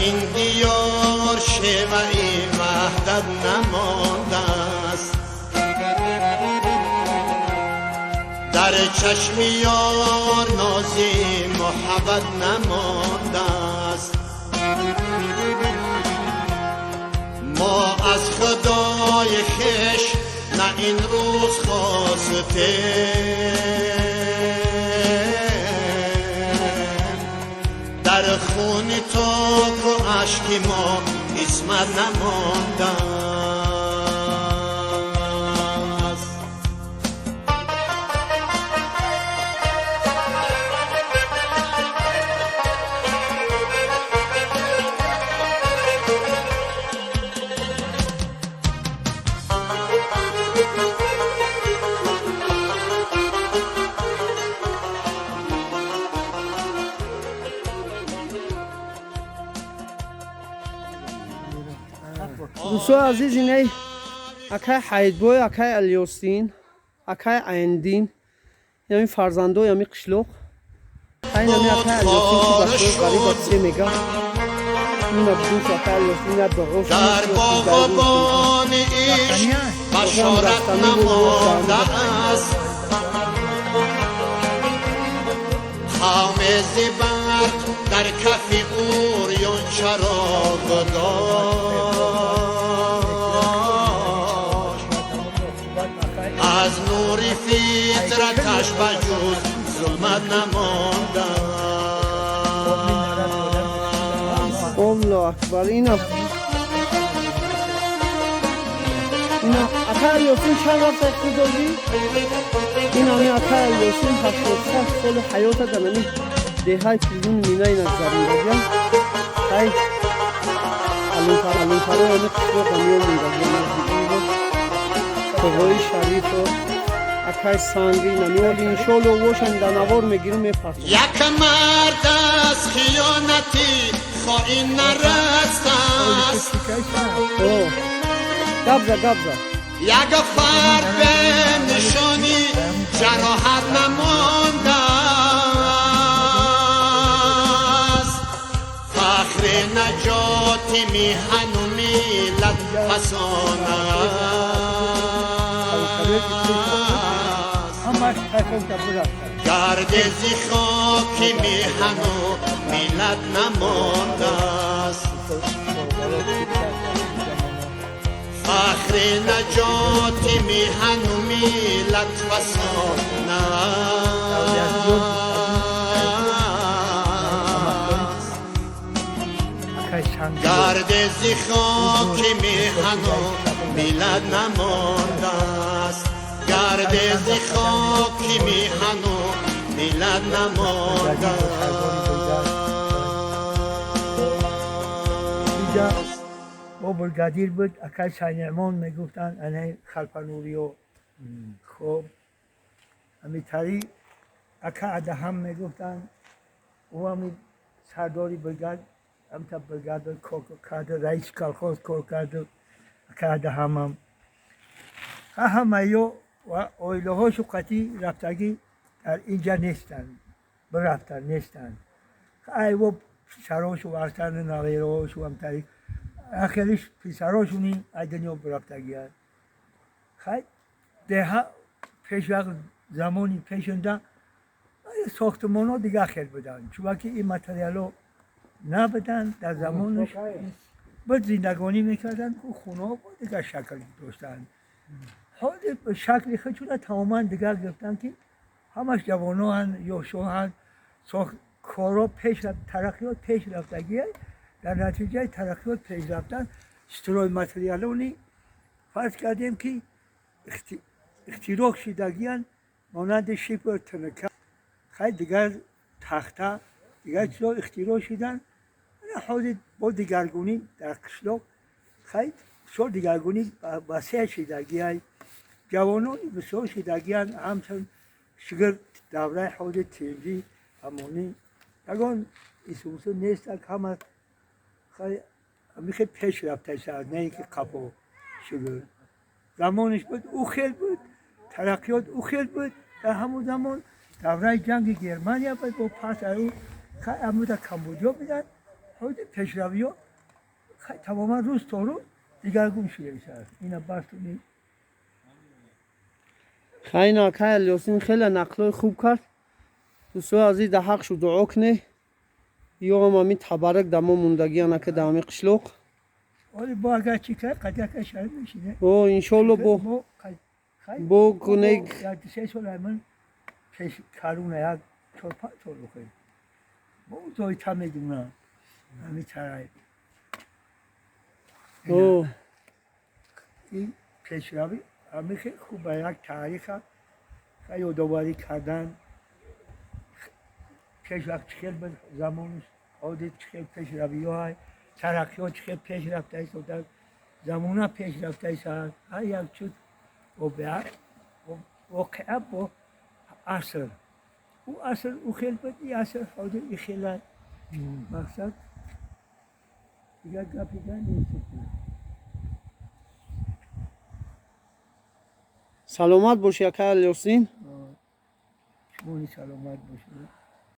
این دیار شیوه‌ی وحدت نمانده است. در چشم یار نازی محبت نمانده است. ما از خدای خویش نه این روز خواستیم، در خون تاک و اشک ما عصمت نمانده است. Дӯстои азиз, инай акай Ҳайдбой, акай Алёсин, акай Айндин, ями фарзандои ами қишлоқ. Ай нами акай Алёсин, ки бачаҳои ғариба се мега. Ина дӯст акай Алёсин, ина доғош. Дар боғобони ишқ башорат намонда аст. Қавме зи барқ дар кафи урён чароғ дошт, аз нури фитраташ ба ҷуз зулмат намонда аст. Аллоҳ акбар, ина ина акай Алёсин чанд вақт худ додӣ? Ин ами акай Алёсин 86 соли ҳаёта дар ами деҳаи Пирдуни Мина ина гузарондагиам. Ай алунтарои ами қишлоқ амиён мондагиам, тоғои Шарифо, акай Санги, инами оли иншоалло вошан дар навор мегирим, мепартом. Як мард аз хиёнати хоин нарастааст. Габза, габза. Як фард бе нишони ҷароҳат намондааст. Фахри наҷоти миҳану миллат фасона аст. Гардези хоки миҳану миллат намондааст. Фахри наҷоти миҳану миллат фасона аст. Гардези хоки миҳану миллат намондааст. Гардези хоки миҳану миллат намондааст. Бо бригадир буд, акай Сайнеъмон мегуфтанд, анаи Халфануриё. Хоб, ҳамитари ака Адаҳам мегуфтанд, ӯ ҳамун сардори бригад, ҳамта бригада кор карда, раиси колхоз кор карда, ака Адаҳамам. Ҳамаё ва оилаҳошу қатъӣ рафтагӣ дар инҷа нестанд, бирафтанд, нестанд. Айво писарошу ҳастанд, навераҳошу ҳамтари ахелиш писарошуни ай дунё бирафтагианд. Хай деҳа пеш вақт замони пешинда сохтмонҳо дигар хел буданд, чунки ин материалҳо набуданд дар замонаш, буд зиндагонӣ мекарданд, хонаҳо бо дигар шакл доштанд. Ҳозир шакли худшона тамоман дигар гирифтанд, ки ҳамаш ҷавоноанд, ёшоҳанд, корҳо пеш, тараққиёт пеш рафтагия. Дар натиҷаи тараққиёт пеш рафтан стройматериалони фарз кардем, ки ихтироъ шидагиянд, монанди шифр, тнк, хай дигар тахта, дигар чизо ихтироъ шиданд. Ҳозир бо дигаргунӣ дар қишлоқ хай бисёр дигаргунӣ васеъ шидагиай, ҷавонони бисёр шидагиянд. Ҳамчун шигир давраи ҳозир тинҷӣ, амонӣ, ягон исусу нестак, ҳама михе пеш рафташа, на ин ки қафо. Шигир замониш буд, ӯ хел буд, тараққиёт ӯ хел буд. Дар ҳамон замон давраи ҷанги Германия буд, бо пас ӯ амуда Камбоҷо буданд. Пешравиҳо тамоман рӯз то рӯз дигаргун шуда. Ина бастуни. Хайна, акай Алёсин хеле нақлҳои хуб кард. Дӯстои азиз, дар ҳақшу дуо кунед. Ё ҳам ҳамин табарак да мо мондагиан, ака, дар ҳамин қишлоқ. Оли бо агар чӣ кард, қадяка шарид мешине. О, иншоалло, бо кунек. Як 2-3 сол ман пеш каруна, як 4-5 сол бихоҳем. Бо зойта медунам ҳамин тарай. О. Ин пешравӣ ҳамин хеле хуб, як таъриха ёдоварӣ кардан, пеш вақт чӣ хел буд замонаш, ҳозир чӣ хел пешравиҳо, тараққиҳо чӣ хел пеш рафта истода, замона пеш рафта истода. Ҳар як чиз воқеа бо аср, ӯ аср ӯ хел буд, и аср ҳозир и хела. Мақсад, дигар гапи нест. Саломат бошӣ, акай Алёсин. Шумони саломат бошед.